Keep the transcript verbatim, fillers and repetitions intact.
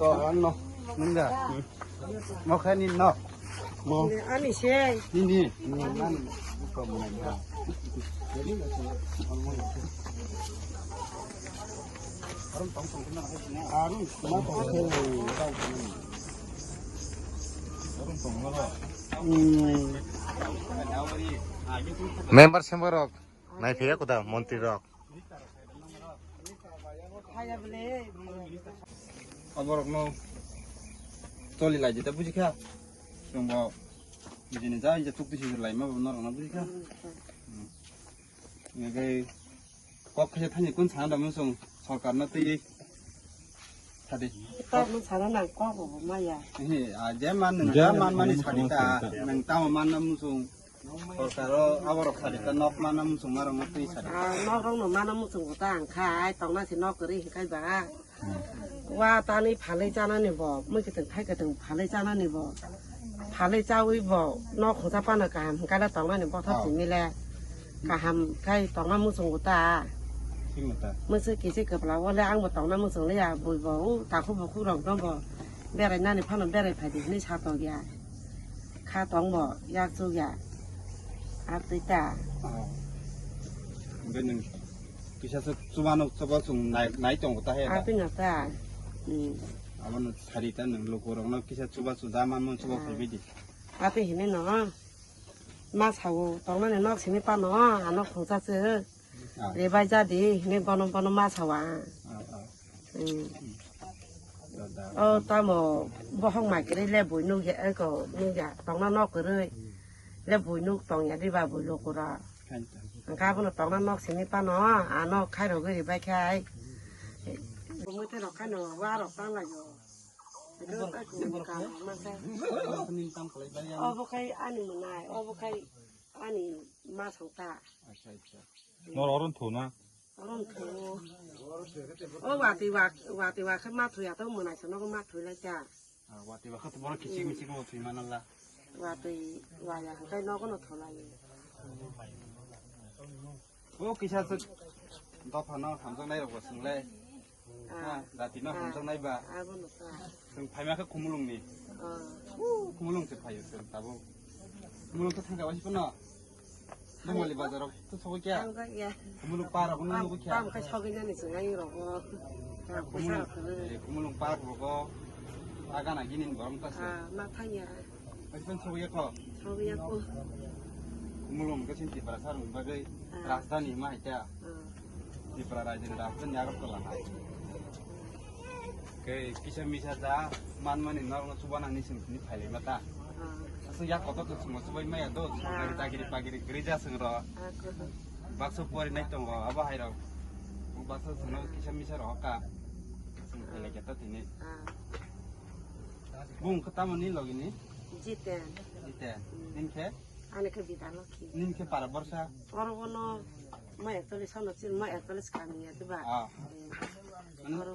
To, ano, nungda. Mo khe ni no. Mo. Ani se. Ni ni. Ni nani. Ko mo na. Aru, ma ko. Hmm. Member sember rok. Naiphiya kuda montri rok. Aborokno choli lai jeta bujikha. Chwngbo bini ja ija chukti sijir lai ma norokno bujikha. Ngai kok khaisa thani kun sana da musung sorkarno twi sadi. Kok no sana nang kok bo maya. He, a je man nang ja man mani sadi ta nang tamo man na musung. Sorkaro aborok sadi ta nok mana muchung marok no twi sadi. Ah, nok rok no mana muchung bo ta ang kha, ai tong na si nok kwrwi hwnkhe ba. Wa tani phalwi chanani bo, mui kwthwng thai kwthwng phalwi chanani bo. Phalwi chawi bo nok hwngsa pano kaham hwnkhe le tong nani bothop Oh. simi le. Kaham khai tong na muchung bo ta. Simo ta. Mui se kisi kwpla o le ang bo tong na muchung le ya, bui bo u takhu bukhu rok no bo berai nani phano berai phai di hinwi sa tong ya. Kha tong bo, yak chuk ya. Ar twi ta. Oh. Hingke nwng kisa se chubano, chuba chwng nai, nai tongo ta he da? Ar twi no ta. Hmm. Abono sari ta nwng lukurokno kisa chuba chuda manmani chuba Ah. phaibai di. Ar twi hinwi no. Ma sao, tong nani nok simi pano, ano khungsa se. Ah. Rebai jadi, hinwi bono bono ma sao ang. Ah, ah. Hmm. Da, da. Oh, tamo bohong mai kwrwi le bui nukya, eko nukya, tongna nok kwrwi. Le bui nuk tongya diba bui lukura. Khain ta. Hwnkhe abono tongna nok simi pano, ano khairogwi rebai khai. Bumui tei rok khaino warok tanglaio. Ito ta kuni kam masa. Obo khai ani mwnai, obo khai ani ma songta. Acha, acha. Nor oron thuna. Oron thu. O wati wa, wati wa khe ma thuya to mwnai sono ma thulai cha. Ah, wati wa khe to borok kichik michik mo thui manala. Wati wa ya kai no kono thulai. O kisa se dopha no hamjak nai rok bo swngle. Ah. Ha, dati no Ah. hamjak nai ba. Abono ta. Chwng phaima khe Khumulung ni. Ah. O, Khumulung se phaio chwng tabuk. Khumulung to thangka wasi kono. Bumali bazar rok to sokoi kya? Ang kok ya. Khumulung par rok no nugo kya? Tam kai sogwi nani chwng ang rok bo. Khumulung, eh, Khumulung par rok go. Agana ginin borom ta se. Ah, ma thang ya. Wasi kono sokoi ko? Sokoi ko. Khumulung ke sin Tipra sar bagwi Ah. rajdhani ma hai kya? Ah. Tipra rajyani rajdhani Agartala hai. Khe kisa misa ja manmani norokno chubanani simi tini phailaima ta. Ah. Aswk yak kotor to chwngno chubai maya do, Ah. chagiri pagiri kwrwi ja chwng rw. Ah, kudu. Baksa pori nai tongo, abo hai rok. Baksa chwngno kisa misa rw ka. Chwng phailai khe to tini. Ah. Bung khe tamo ni logi ni? Jiten. Jiten. Hmm. Nini khe? Ani khe Bidalokhi. Nini khe para borsa? Oro bono ma ektalis ano chin, ma ektalis kami ya, diba? Ah. Eh, oro bono